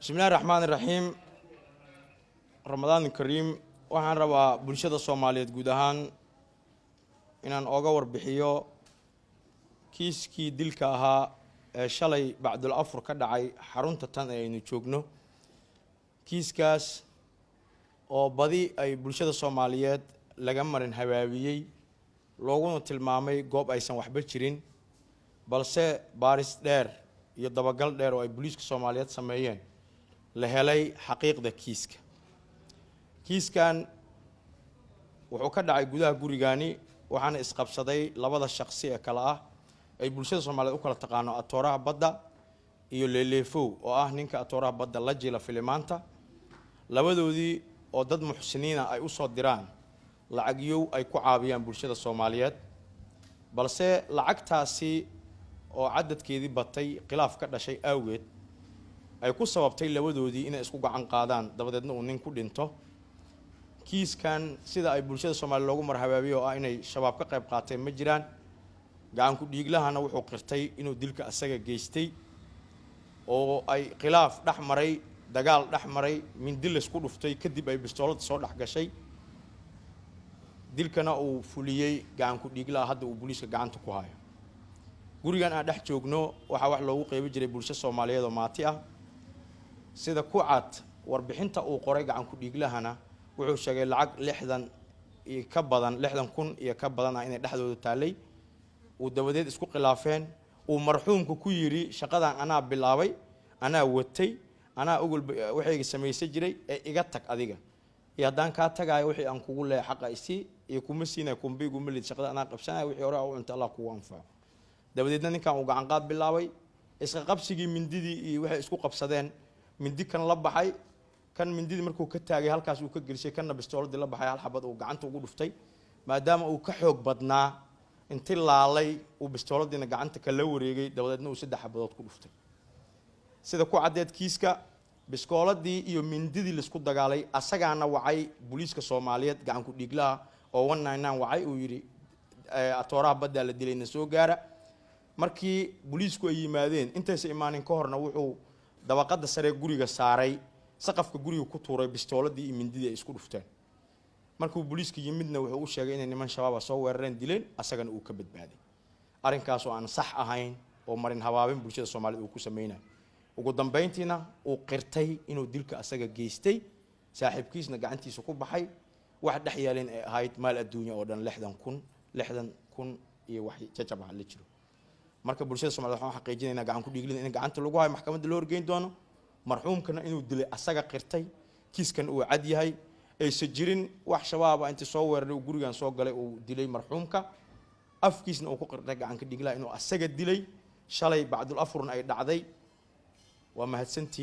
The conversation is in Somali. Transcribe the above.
Bismillahi raxmaani raxiim. Ramadaan kariim. Waxaan rabaa bulshada Soomaaliyeed guud ahaan inaan ooga warbixiyo kiiskii dilka ahaa ee shalay bacdul afur ka dhacay xarunta tan ee aynu joogno, kiiskaas oo badi ay bulshada Soomaaliyeed laga marin habaabiyey, looguna tilmaamay goob aysan waxba jirin, balse baaris dheer iyo dabagal dheer oo ay booliiska Soomaaliyeed sameeyeen la helay xaqiiqda kiiska. Kiiskan wuxuu ka dhacay gudaha gurigani, waxaana isqabsaday labada shaqsi ee kale ah ay bulshada Soomaaliyeed u kala taqaano Atooraha Badda iyo Leeleefow, oo ah ninka Atooraha Badda la jila filimaanta. Labadoodii oo dad muxsiniina ay usoo diraan lacagyow ay ku caawiyaan bulshada Soomaaliyeed, balse lacagtaasi oo cadadkeedii batay khilaaf ka dhashay awgeed ay ku sababtay labadoodii inay isku gacan qaadaan, dabadeedna uu nin ku dhinto. Kiiskan sida ay bulshada Soomaaliya loogu marhabaabiyo oo ah inay Shabaab ka qayb qaateen ma jiraan. Gacanku dhiiglahana wuxuu qirtay inuu dilka asaga geystay, oo ay khilaaf dhex maray, dagaal dhex maray, mindi laysku dhuftay, kadib ay bistoolada soo dhex gashay, dilkana uu fuliyey gacanku dhiiglaha hadda uu booliiska gacanta ku hayo. Gurigan aan dhex joogno waxaa wax loogu qeybi jiray bulsho Soomaaliyeed oo maati ah. Sida ku cad warbixinta uu qoray gacanku dhiiglahana, wuxuu sheegay lacag 60 iyo ka badan, 60,000 iyo ka badan ah inay dhexdooda taallay, uu dabadeed isku khilaafeen, uu marxuumka ku yidhi: "Shaqadan anaa bilaabay, anaa watay, anaa ogolba waxayga samaysan jiray ee iga tag adiga, iyo haddaan kaa tagaayo wixii aan kugu leeyahay xaqa isii, iyo kuma siinaya kumbiiguma lid, shaqada anaa qabsanaya, wixii hore u cunta Allah kugu anfaco." Dabadeedna ninkan uu gacan qaad bilaabay, iska qabsigii mindidii iyo waxay isku qabsadeen, mindi kan la baxay, kan mindidii markuu ka taagay halkaas uu ka gelisay, kanna bistooladii la baxay, hal xabad uu gacanta ugu dhuftay. Maadaama uu ka xoog badnaa, inti laalay uu bistooladiina gacanta kala wareegay, dabadeedna uu saddex xabadood ku dhuftay. Sida ku caddeed kiiska, biskooladii iyo mindidii laisku dagaalay asagaana wacay booliiska Soomaaliyeed, gacanku dhiiglaha oo 199 wacay, uu yidhi: "Atooraha Baddaa la dilayna, soo gaara." Markii booliisku ay yimaadeen, intaysa imaanin ka horna wuxuu dabaqadda sare guriga saaray, saqafka guriga ku tuuray bistooladii iyo mindidii ay isku dhufteen. Markuu booliiska yimidna wuxuu u sheegay inay niman Shabaaba soo weerareen, dileen, asagana uu ka badbaaday. Arrinkaas oo aan sax ahayn oo marin habaabin bulshada Soomaaliyed uu ku sameynayo, ugu dambeyntiina uu qirtay inuu dilka asaga geystay, saaxiibkiisna gacantiisa ku baxay, wax dhex yaalin ay ahayd maal adduunya oo dhan 60,000, 60,000 iyo wax jajab ah la jiro. Marka bulshada Somaliyed waxaan xaqiijinaynaa gacan ku dhiiglina in gacanta lagu hayo, maxkamadda loo horgeyn doono, marxuumkana inuu dilay asaga qirtay, kiiskan uu cad yahay, aysan jirin wax Shabaaba intii soo weeraray uu gurigan soo galay uu dilay marxuumka. Afkiisna uu ku qirtay gacanka dhiiglaha inuu asaga dilay, shalay bacdul afurna ay dhacday. Waa mahadsantihiin.